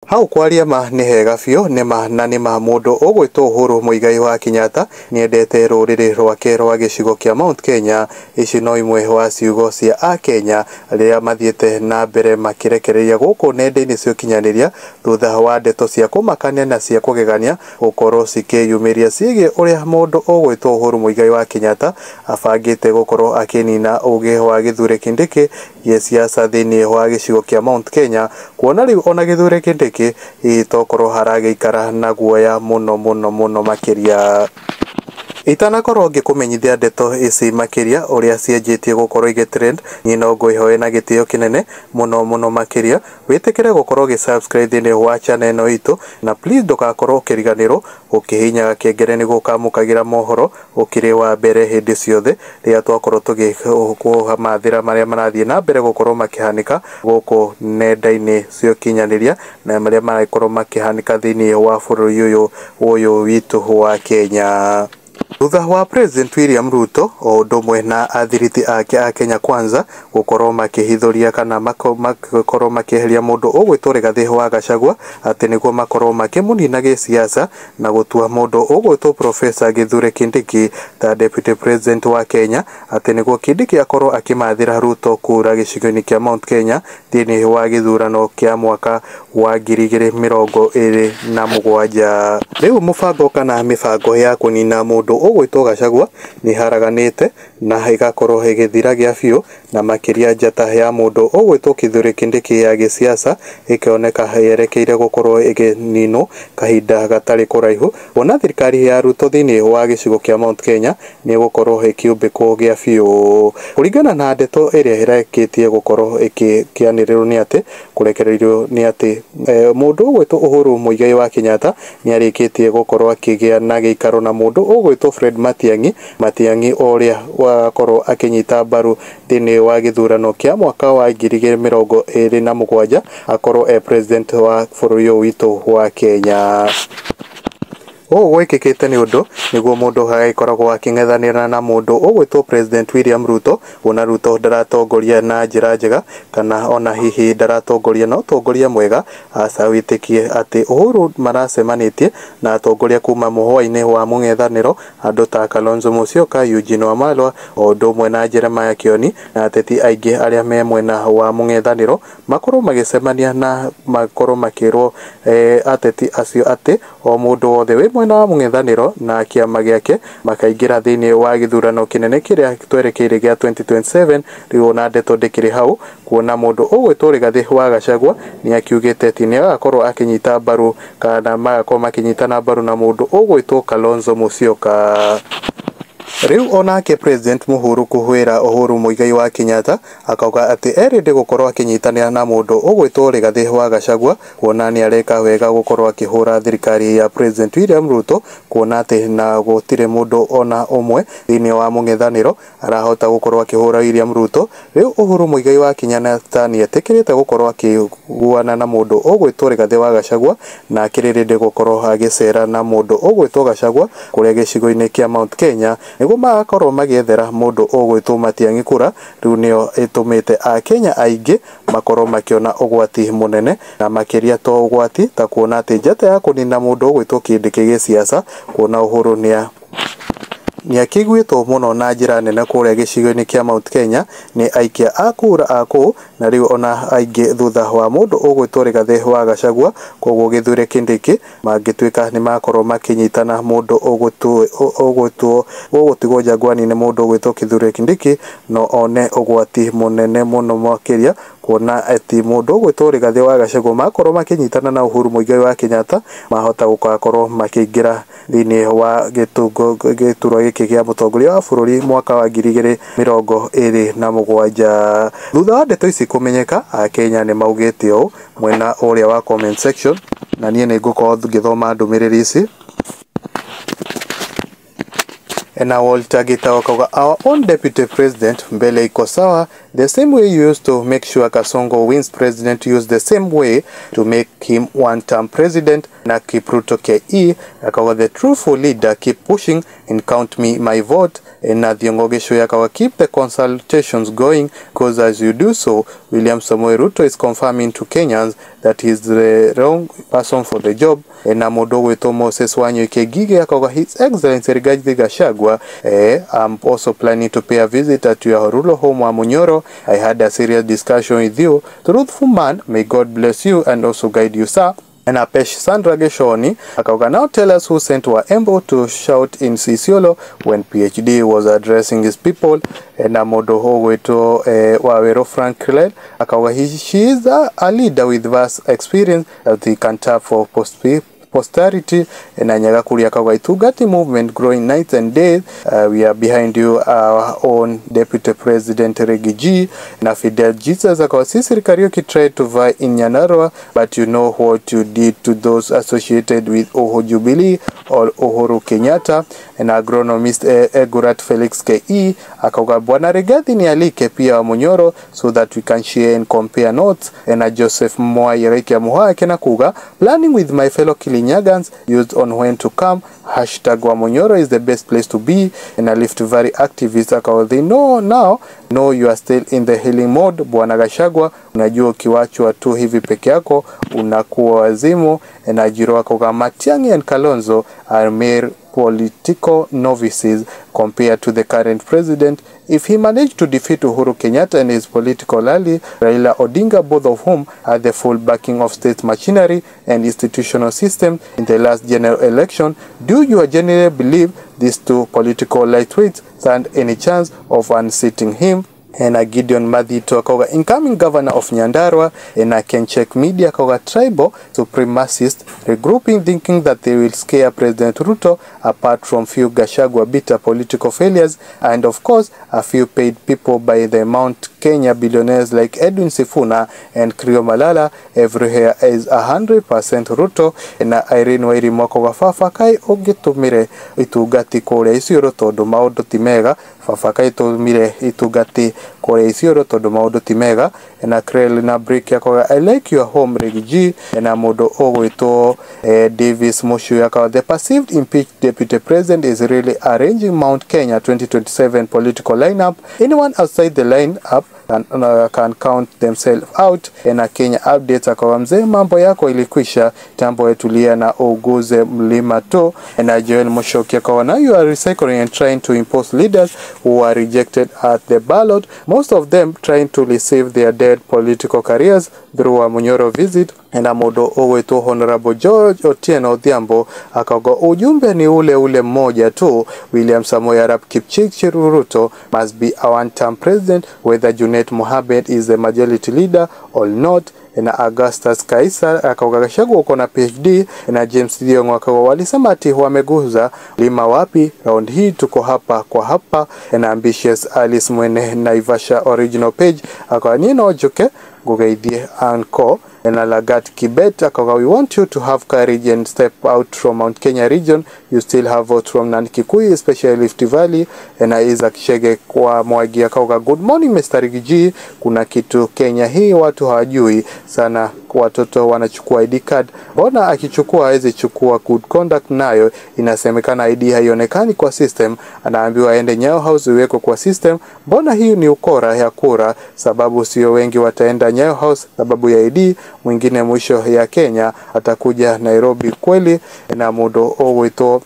Hau kwaria ma nĩ hega biũ nĩma na nĩma mũndũ ũgwĩtwo Uhuru Muigai wa Kenyatta nĩendete rũrĩrĩ rwake rwa gĩcigo kĩa Mount Kenya. Ici no imwe wa ciugo cia akenya rĩrĩa mathiĩte na mbere makĩrekereria gũkũ nenda-inĩ cia ũkinyanĩria thutha wa ndeto cia kũmakania na cia kũgegania gũkorwo cikĩyumĩria ciĩgiĩ ũrĩa mũndũ ũgwĩtwo Uhuru Muigai wa Kenyatta abangĩte gũkorwo akĩnina ũgĩ wa Kithure Kindiki gĩsiasa thĩinĩ wa gĩcigo kĩa Mount Kenya, kuona rĩu ona Kithure Kindiki hihi tokorwo haragĩikara na guoya mũno mũno mũno makĩria. Itanakorwo ngĩkũmenyithia ndeto ici makĩria ũrĩa cianjĩtie gũkorwo igĩ trend, niĩ no ngwĩhoe na gĩtĩo kĩnene mũno mũno makĩria wĩtĩkĩre gũkorwo ũgĩ subscribe thĩinĩ wa channel ĩno itũ, na please ndũgakorwo ũkĩriganĩrwo gũkĩhihinya gakengere nĩguo ũkamũkagĩra mohoro ũkĩrĩ wa mbere hĩndĩ ciothe rĩrĩa twakorwo tũgĩkũmathĩra marĩa marathiĩ na mbere gũkorwo makĩhanĩka gũkũ nenda-inĩ cia ũkinyanĩria na marĩa maragĩkorwo makĩhanĩka thĩinĩ wa bũrũri ũyũ witũ wa Kenya. Thutha wa President William Ruto o ũndũ ũmwe na athiriti ake a Kenya Kwanza gũkorwo makĩhithũria kana makorwo makĩeheria mũndũ ũgwĩtwo Rigathĩ wa Gachagua atĩ nĩguo makorwo makĩmũnina gĩsiasa na gũtua mũndũ ũgwĩtwo Professor Kithure Kindiki ta Deputy President wa Kenya, atĩ nĩguo Kindiki akorwo akĩmathĩra Ruto kura gĩcigo-inĩ kĩa Mount Kenya thĩinĩ wa gĩthurano kĩa mwaka wa 2027. Rĩu mũbango kana mĩbango ya kũnina mũndũ ũgwĩtwo Gachagua nĩ haraganĩte na ĩgakorwo ĩgĩthira gĩa biũ, na makĩria njata ya mũndũ ũgwĩtwo Kithure Kindiki ya gĩsiasa ĩkĩoneka yerekeire gũkorwo ĩkĩninwo kahinda gatarĩ kũraihu, kuona thirikari ya Ruto thĩinĩ wa gĩcigo kĩa Mount Kenya nĩ ĩgũkorwo ĩkĩũmbĩkwo gĩa biũ. Kũringana na ndeto ĩrĩa ĩrekĩtie gũkorwo ĩkĩanĩrĩrwo nĩ atĩ kũrekererio nĩ atĩ mũndũ ũgwĩtwo Uhuru Muigai wa Kenyatta nĩ arĩkĩtie gũkorwo akĩgĩa na gĩikaro na mũndũ ũgwĩtwo Fred Matiang'i, Matiang'i ũrĩa wakorwo akĩnyita mbaru thĩinĩ wa gĩthurano kĩa mwaka wa 2027 akorwo e president wa bũrũri ũyũ witũ wa Kenya. Ũũ gwĩkĩkĩte nĩ ũndũ nĩguo mũndũ agĩkoragwo akĩng'ethanĩra na mũndũ ũgwĩtwo President William Ruto, kuona Ruto ndaratongoria na njĩra njega kana ona hihi ndaratongoria na ũtongoria mwega. Aca wĩtĩkie atĩ Uhuru maracemanĩtie na atongoria kuma mũhwa-inĩ wa mũng'ethanĩro andũ ta Kalonzo Musyoka, Eugene Wamalwa o ũndũ ũmwe na Jeremiah Kioni na ateti aingĩ arĩa me mwena wa mũng'ethanĩro makorwo magĩcemania na makorwo makĩrwo ateti acio atĩ o mũndũ wothe wĩ mwena wa mũng'ethanĩro na kĩama gĩake makaingĩra thĩinĩ wa gĩthurano kĩnene kĩrĩa twerekeire gĩa 2027. Rĩu ona ndeto ndĩkĩrĩ hau, kuona mũndũ ũgwĩtwo Rigathĩ wa Gachagua nĩ akiugĩte atĩ nĩ agakorwo akĩnyita mbaru kana magakorwo makĩnyitana mbaru na mũndũ ũgwĩtwo Kalonzo Musyoka. Rĩu onake President Mũhuru kũhwĩra Uhuru Muigai wa Kenyatta akauga atĩ erĩndĩ gũkorwo akĩnyitanĩra na mũndũ ũgwĩtwo Rigathĩ wa Gachagua, kuona nĩ areka wega gũkorwo akĩhũra thirikari ya President William Ruto, kuona atĩ na gũtirĩ mũndũ ona ũmwe thĩinĩ wa mũng'ethanĩro arahota gũkorwo akĩhũra William Ruto. Rĩu Uhuru Muigai wa Kenyatta nĩ etĩkĩrĩte gũkorwo akĩiguana na mũndũ ũgwĩtwo Rigathĩ wa Gachagua na akĩrĩrĩndĩ gũkorwo agĩcera na mũndũ ũgwĩtwo Gachagua kũrĩa gĩcigo-inĩ kĩa Mount Kenya nĩguo magakorwo magĩethera mũndũ ũgwĩtwo Matiang'i kura. Rĩu nĩyo ĩtũmĩte akenya aingĩ makorwo makĩona ũgwati mũnene, na makĩria to ũgwati ta kuona atĩ njata ya kũnina mũndũ ũgwĩtwo Kindiki gĩsiasa, kuona Uhuru nĩ akĩiguĩtwo mũno na njĩra nene kũrĩa gĩcigo-inĩ kĩa Mount Kenya nĩ aikia a kura a kũu, na rĩu ona aingĩ thutha wa mũndũ ũgwĩtwo Rigathĩ wa Gachagua. Koguo Kithure Kindiki mangĩtuĩka nĩ makorwo makĩnyitana mũndũ ũgwĩtwo ũgũtigwo Jangwani nĩ mũndũ ũgwĩtwo Kithure Kindiki no one ũgwati mũnene mũno makĩria, kuona atĩ mũndũ ũgwĩtwo Rigathĩ wa Gachagua makorwo makĩnyitana na Uhuru Muigai wa Kenyatta mahota gũgakorwo makĩingĩra thĩinĩ wa gĩturwa gĩkĩ gĩa mũtongoria wa bũrũri mwaka wa 2027. Thutha wa ndeto ici kũmenyeka, akenya nĩ maugĩte ũũ mwena ũrĩa wa comment section, na niĩ nĩ ngũkorwo ngĩthoma ndũmĩrĩri ici. Na Walter Gitau akauga, our own deputy president mbele iko sawa, the same way you used to make sure Kasongo wins president, use the same way to make him one term president. Na Kipruto KE akauga, the truthful leader keep pushing and count me my vote. Na Thiongo Gichuya akauga, keep the consultations going because as you do so, William Samoei Ruto is confirming to Kenyans that he is the wrong person for the job. Na mũndũ ũgwĩtwo Moses Wanyoike Ngige akauga His Excellency Rigathi Gachagua, I'm also planning to pay a visit at your rural home wa Munyoro. I had a serious discussion with you. Truthful man, may God bless you and also guide you, sir. And Apesh Sandra Geshoni akauga now tell us who sent Waembo to shout in Isiolo when PhD was addressing his people. Na mũndũ ũgwĩtwo Wawero Frank Krell akauga she is a leader with vast experience that he can tap for posterity. Na Nyagakuria akauga Itungati movement growing nights and days, we are behind you, our own Deputy President Regi G. Na Fidel Jesus akauga Sisiri Kariuki tried to vie in Nyandarua, but you know what you did to those associated with Oho Jubilee or Uhuru Kenyatta. Na agronomist Egurat Felix KE akauga Bwana Rigathi ni alike pia wa Munyoro so that we can share and compare notes. Na Joseph Mwai Rekia Muhaya kena kuga planning with my fellow Kilinyagans used on when to come, hashtag wa Munyoro is the best place to be. And a lift very activist akauga they know now, no you are still in the healing mode. Bwana Gachagua, unajua ukiwachwa tu hivi peke yako unakuwa wazimu. Na Jiro akauga Matiang'i and Kalonzo are mere political novices compared to the current president. If he managed to defeat Uhuru Kenyatta and his political ally Raila Odinga, both of whom had the full backing of state machinery and institutional system in the last general election, do you genuinely believe these two political lightweights stand any chance of unseating him? And a Gideon Mathito akauga incoming governor of Nyandarua. And a Kenchek Media akauga tribal supremacist regrouping thinking that they will scare President Ruto, apart from few Gachagua bitter political failures and of course a few paid people by the Mount Kenya billionaires like Edwin Sifuna and Krio Malala. Everywhere is 100% Ruto. Na Irene Wairimu akauga baba kai ũngĩtũmire itungati kũrĩa Isiolo tondũ maũndũ ti mega, baba kai tũmire itungati kũrĩa Isiolo tondũ maũndũ ti mega. Na Krell na Brick akauga I like your home Regi G. Na mũndũ ũgwĩtwo Davis Mushu akauga the perceived impeached deputy president is really arranging Mount Kenya 2027 political lineup. Anyone outside the lineup can count themselves out. Na Kenya updates akauga mzee mambo yako ilikwisha tambo yetulia na uguze mlima tu. Na Joel Mushoki akauga now you are recycling and trying to impose leaders who are rejected at the ballot, most of them trying to receive their dead political careers through a Munyoro visit. Na mũndũ ũgwĩtwo Honorable George Otieno Odhiambo akauga ujumbe ni ule ule mmoja tu, William Samoei Arap Kipchirchir Ruto must be a one-term president whether Junet Mohamed is the majority leader or not. Na Augustus Kaisar akauga Gachagua uko na PhD. Na James Thiongo akauga walisema ati wameguza lima wapi, round hii tuko hapa kwa hapa. Na Ambitious Alice Mwene Naivasha original page akauga nino joke ngugeithie anko. Na Lagat Kibet akauga we want you to have courage and step out from Mount Kenya region, you still have votes from Nan-Kikuyu, especially Rift Valley. Na Isaac Shege kwa Mwagi akauga good morning Mr. Rigiji, kuna kitu Kenya hii watu hawajui sana, watoto wanachukua ID card, mbona akichukua hawezi chukua good conduct, nayo inasemekana ID haionekani kwa system, anaambiwa aende Nyayo House iwekwe kwa system, mbona hii ni ukora ya kura, sababu sio wengi wataenda Nyayo House sababu ya ID, mwingine mwisho ya Kenya atakuja Nairobi kweli. Na mũndũ ũgwĩtwo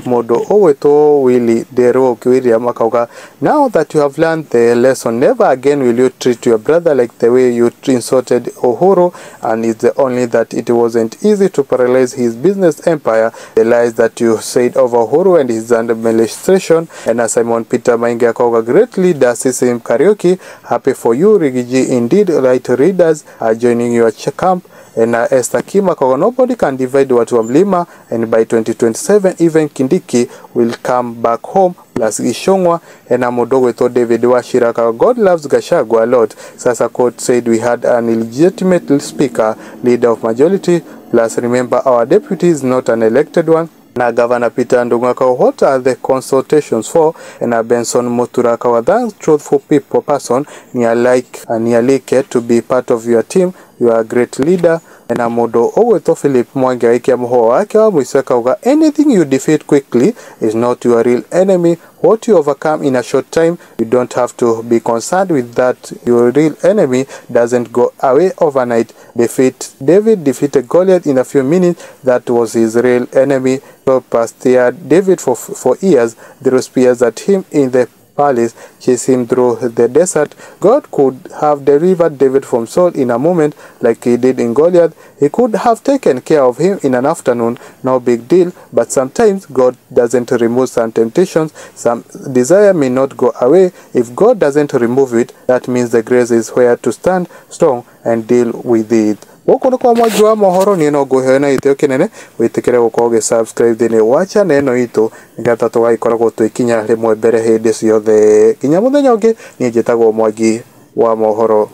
mũndũ ũgwĩtwo Willy Dero William akauga now that you have learned the lesson, never again will you treat your brother like the way you insulted Uhuru, and it's the only that it wasn't easy to paralyze his business empire, the lies that you said over Uhuru and his administration. And Simon Peter Maingi akauga great leader Sisim Kariuki, happy for you Rigiji, indeed right readers are joining your camp. And Esther Kima akauga nobody can divide watu wa mlima, and by 2027 even Kindiki will come back home plus Gishongwa. And mũndũ ũgwĩtwo David Wachira akauga God loves Gachagua a lot, sasa court said we had an illegitimate speaker, leader of majority, plus remember our deputy is not an elected one. Na Governor Peter Ndung'u akauga what are the consultations for? Na Benson Mutura akauga thanks truthful people person nialike to be part of your team. You are a great leader. Na mũndũ ũgwĩtwo Philip Mwangi agĩikia mũhũa wake wa mũico akauga, anything you defeat quickly is not your real enemy. What you overcome in a short time, you don't have to be concerned with that. Your real enemy doesn't go away overnight. Defeat David defeated Goliath in a few minutes. That was his real enemy. So pursued David for years, threw spears at him in the palace, chased him through the desert. God could have delivered David from Saul in a moment, like he did in Goliath. He could have taken care of him in an afternoon, no big deal. But sometimes God doesn't remove some temptations. Some desire may not go away. If God doesn't remove it, that means the grace is where to stand strong and deal with it. Gũkũ nĩ kwa Mwangi wa mohoro. Niĩ no ngũhe na gĩtĩo kĩnene wĩtĩkĩre gũkorwo ũgĩ subscribe thĩinĩ wa channel ĩno itũ, nĩgetha tũgagĩkoragwo twĩkinya rĩmwe mbere hĩndĩ ciothe. Nginya mũthenya ũngĩ, niĩ njĩtagwo Mwangi wa mohoro.